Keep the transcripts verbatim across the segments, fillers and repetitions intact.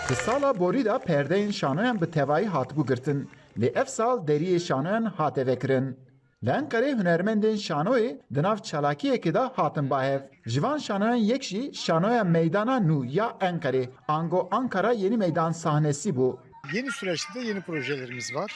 Di sala borî de perdeyên şanoyan bi tevayî hatibû girtin, lê ev sal deriyê şanoyan hate vekirin. Li Enqerê hunermendên şanoyê di nav çalakiyekê de hatin ba hev. Ji van şanoyan yek jî şanoya Meydana Nû ya Enqerê, ango Ankara Yeni Meydan sahnesi bû. Yeni süreçte de yeni projelerimiz var.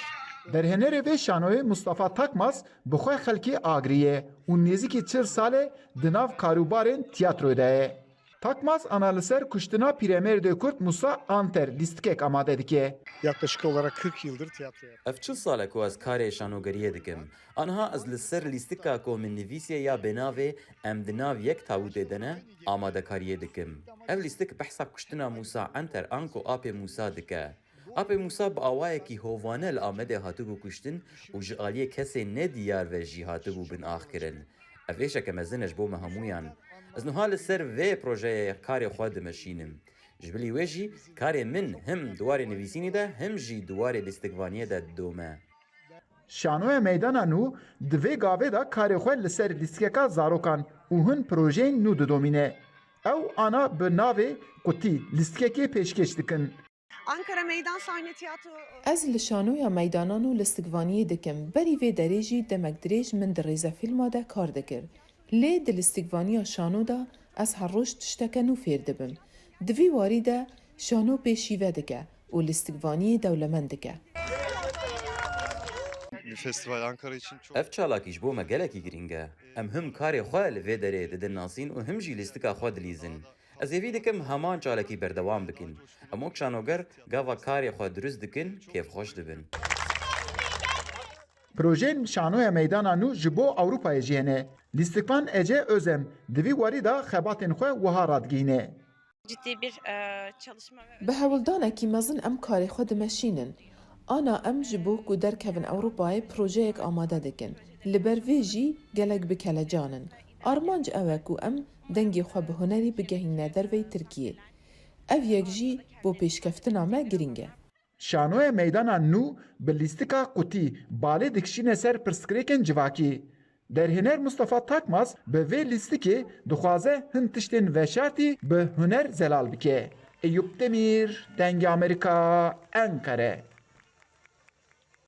Derhênerê vê şanoyê Mustafa Takmaz bi xwe xelkê agirî ye û nêzîkî çil sal e di nav karûbarên tiyatroyê de ye. Takmaz ana li ser kuştina pîremerdê Kurd Musa Anter lîstikek amade dike. Yaklaşık olarak kırk yıldır tiyatro yapıyorum. Ev çil sal e ku ez karê şanogeriyê dikim. Aniha ez li ser lîstika ku min nivîsiye ya bi navê Em di nav yek tawûtê de ne amadekariyê dikim. Ev lîstik behsa kuştina Mûsa Enter anko apê Mûsa dike. Apê Mûsa bi awayekî hovane li Amedê hatibû kuştin û ji aliyê kesên nediyar ve jî hatibû binaxkirin. Ev êşeke mezin e ji bo me hemûyan. Ez niha li ser vê projeyê karê xwe dimeşînim. Ji bilî wê jî karê min him di warê nivîsînê de him jî di warê lîstikvaniyê de didome. Şanoya Meydana Nû di vê gavê de karê xwe li ser lîstikeka zarokan û hin projeyên nû didomîne. Ew ana bi navê Qutî lîstikekê pêşkêş dikin. Ankara Meydan Sahne Tiyatro. Ez li şanoya Meydana Nû lîstikvaniyê dikim. Berî vê derê jî demek dirêj min di rêzefîlma de kar dikir. Lê di lîstikvaniya şano de ez her roj tişteke nû fêr dibim. Di vî warî de şano pê şîve dike û lîstikvaniyê dewlemend dike. Bir festival Ankara için çok Ev çalakî ji bo me gelekî girîng e. Em him karê xwe li vê derê didin nasîn û him jî lîstika xwe dilîzin. Ez hêvî dikim heman çalakî berdewam bikin. Em wek şanoger gava karê xwe dirust dikin, kêfxweş dibin. Projeyên şanoya Meydana Nû ji bo Ewropayê jî hene. Lîstikvan Ece Özem di vî warî de xebatên xwe wiha radigihîne. Ciddi bir, e, çalışma ve Bi hewldanekî mezin em karê xwe dimeşînin. Ana em ji bo ku derkevin Ewropayê projeyek amade dikin. Li ber vê jî gelek bi kelecan in. Armanc ew e ku em dengê xwe bi hunerî bigehînine derveyî Tirkiyê. Ev yek jî bo pêşkeftina me girîng e. Şanoya Meydana Nû bi lîstika Qutî balê dikişîne ser pirsgirêkên civakî. Derhêner Mustafa Takmaz bi vê lîstikê dixwaze hin tiştên veşartî bi huner zelal bike. Eyûp Demîr, Dengê Amerîka, Enqere.